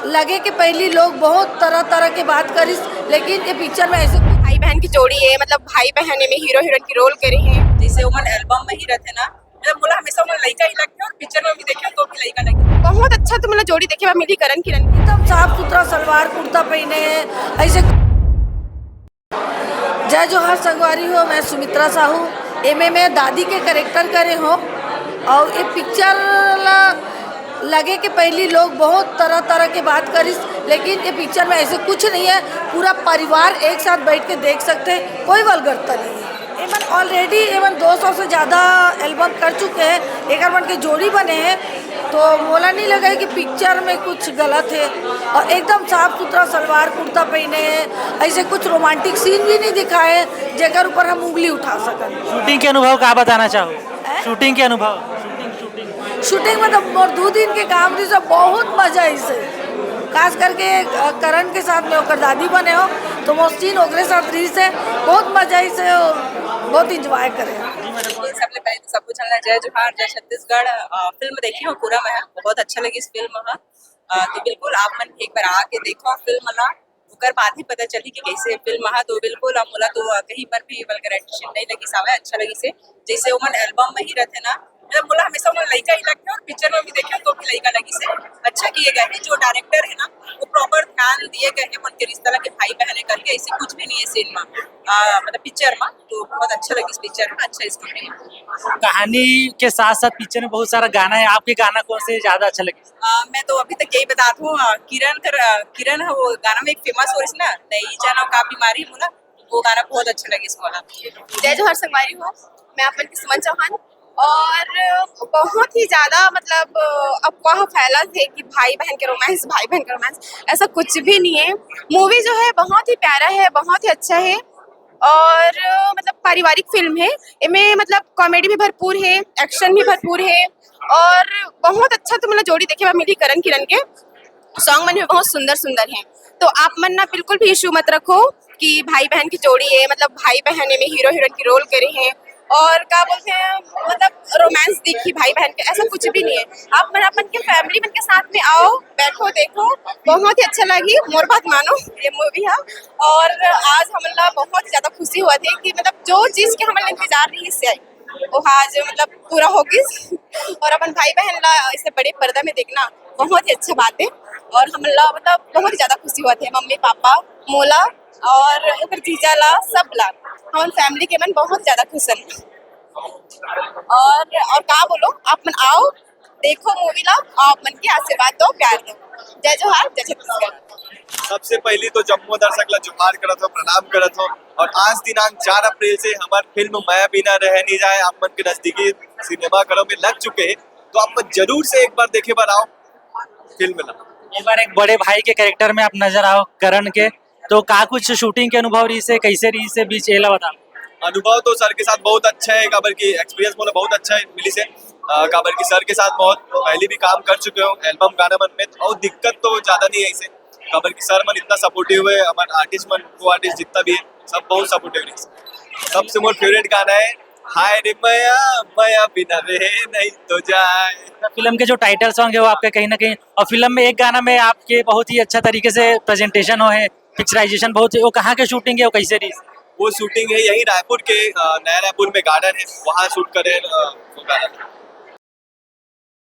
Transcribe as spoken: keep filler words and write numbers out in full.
लगे कि पहली लोग बहुत तरह तरह के बात करिस, लेकिन ये पिक्चर में ऐसे भाई बहन की जोड़ी है, मतलब भाई बहन में हीरो हीरोइन की रोल करे हैं। जैसे ओमन एल्बम में ही रहते ना, मतलब मोला हमेशा ओमन लइका ही लगते हैं और पिक्चर में भी देखे तो भी लइका लगे। बहुत अच्छा तो मतलब जोड़ी देखे बा मिली करण किरण के। एकदम साफ सुथरा सलवार कुर्ता पहने हैं, ऐसे। जय जोहार संगवारी हो, मैं सुमित्रा साहू। एमे मैं दादी के कैरेक्टर करे हो और ये पिक्चर ला लगे कि पहली लोग बहुत तरह तरह के बात करिस, लेकिन ये पिक्चर में ऐसे कुछ नहीं है। पूरा परिवार एक साथ बैठ के देख सकते हैं, कोई वल्गरता नहीं है। एमन ऑलरेडी एमन दो सौ से ज़्यादा एल्बम कर चुके हैं, एक मन के जोड़ी बने हैं, तो मोला नहीं लगा कि पिक्चर में कुछ गलत है। और एकदम साफ सुथरा सलवार कुर्ता पहने हैं, ऐसे कुछ रोमांटिक सीन भी नहीं दिखाए जेकर ऊपर हम उंगली उठा सकन। शूटिंग के अनुभव का बताना चाहो? हैं? शूटिंग के अनुभव? शूटिंग में तो मोर दू दिन के काम रहिस, बहुत मजा आइस हे। खास करके अ, करण के साथ में ओकर दादी बने हो, तो मोर सीन ओकरे साथ रहिस हे, बहुत मजा आइस हे, बहुत एंजॉय करे। सबले पहले तो सबको झन ला जय जोहार, जय छत्तीसगढ़। अ, फिल्म देखे हो पूरा मैं, बहुत अच्छा लगिस फिल्म ह। अ, तो बिल्कुल आप मन एक बार आके देखो फिल्म ला, ओकर बाद ही पता चली कि कैसे फिल्म ह। तो बिल्कुल अब मोला तो कहीं पर भी वल्गरैजेशन नहीं लगिस हवय, अच्छा लगिस हे। जैसे ओमन एल्बम में ही रहते ना, मतलब मोला हमेशा ओमन लइका ही लगते हैं और पिक्चर में भी देखे तो भी लइका लगिस हे। अच्छा किए गए हैं, जो डायरेक्टर है ना, वो प्रॉपर ध्यान दिए गए हैं उनके रिश्ता ला कि भाई बहन है करके, ऐसे कुछ भी नहीं है सीन में, अ, मतलब पिक्चर में। तो बहुत अच्छा लगिस पिक्चर में, अच्छा स्टोरी। कहानी के साथ साथ पिक्चर में बहुत सारा गाना है, आपके गाना कौन से ज्यादा अच्छा लगे? अ, मैं तो अभी तक यही बता दूँ, अ, किरण कर, अ, किरण है वो गाना में एक फेमस हो रही ना, नहीं जाना का बीमारी मोला, वो गाना बहुत अच्छा लगिस मोला। जय जोहार संगवारी हो, मैं अपन के सुमन चौहान। और बहुत ही ज्यादा मतलब अफवाह फैला थे कि भाई बहन के रोमांस, भाई बहन के रोमांस, ऐसा कुछ भी नहीं है। मूवी जो है बहुत ही प्यारा है, बहुत ही अच्छा है और मतलब पारिवारिक फिल्म है। इमे मतलब कॉमेडी भी भरपूर है, एक्शन भी भरपूर है और बहुत अच्छा तो मतलब जोड़ी देखे बा मिली करण किरण के। सॉन्ग मन भी बहुत सुंदर सुंदर हैं, तो आप मन ना बिल्कुल भी इशू मत रखो कि भाई बहन की जोड़ी है, मतलब भाई बहन में हीरो हीरोइन की रोल करे हैं और का बोलते हैं मतलब रोमांस दिखी भाई बहन के, ऐसा कुछ भी नहीं है। आप मन अपन के फैमिली मन के साथ में आओ, बैठो, देखो, बहुत ही अच्छा लगी। मोर बात मानो, ये मूवी है। और आज हमन ला बहुत ज्यादा खुशी हुआ थे कि मतलब जो चीज के हमन ला इंतजार रही से आई, वो आज मतलब पूरा हो गई। और अपन भाई बहन ला ऐसे बड़े पर्दा में देखना बहुत ही अच्छा बात है। और हमन ला मतलब बहुत ही ज्यादा खुशी हुआ थे, मम्मी पापा मोला और ओकर जीजा ला, सब ला, हमन फैमिली के मन बहुत ज्यादा खुश हन। और और का बोलो, आप मन आओ, देखो मूवी ला, आप मन के आशीर्वाद दो, प्यार दो। जय जोहार, जय छत्तीसगढ़। सबसे पहली तो जम्मो दर्शक ला जोहार करत हो, प्रणाम करत हो। और आज दिनांक चार अप्रैल से हमार फिल्म मैं बिना रह नहीं जाए आप मन के नजदीकी सिनेमा घरों में लग चुके हैं, तो आप मन जरूर से एक बार देखे बर आओ फिल्म ला। एक बार एक बड़े भाई के कैरेक्टर में आप नजर आओ करण के, तो का कुछ शूटिंग के अनुभव रही से, कैसे रही से बीच एला बताओ। अनुभव तो सर के साथ बहुत अच्छा है, काबर की एक्सपीरियंस मोला बहुत अच्छा है मिली से। अ, काबर की सर के साथ बहुत पहले भी काम कर चुके हो एल्बम गाना मन में, और दिक्कत तो ज्यादा नहीं है इसे, काबर की सर मन इतना सपोर्टिव है, हमारे आर्टिस्ट मन, को आर्टिस्ट जितना भी है, सब बहुत सपोर्टिव है। सबसे मोर फेवरेट गाना है हाय रे मया, मया बिना रहे नहीं तो जाए। फिल्म के जो टाइटल सॉन्ग है वो आपके कहीं ना कहीं, और फिल्म में एक गाना में आपके बहुत ही अच्छा तरीके से प्रेजेंटेशन हो है, पिक्चराइजेशन बहुत, वो कहाँ के शूटिंग है, वो कैसे रही? वो शूटिंग है यही रायपुर के, अ, नया रायपुर में गार्डन है, वहाँ शूट करे, अ, वो गाना।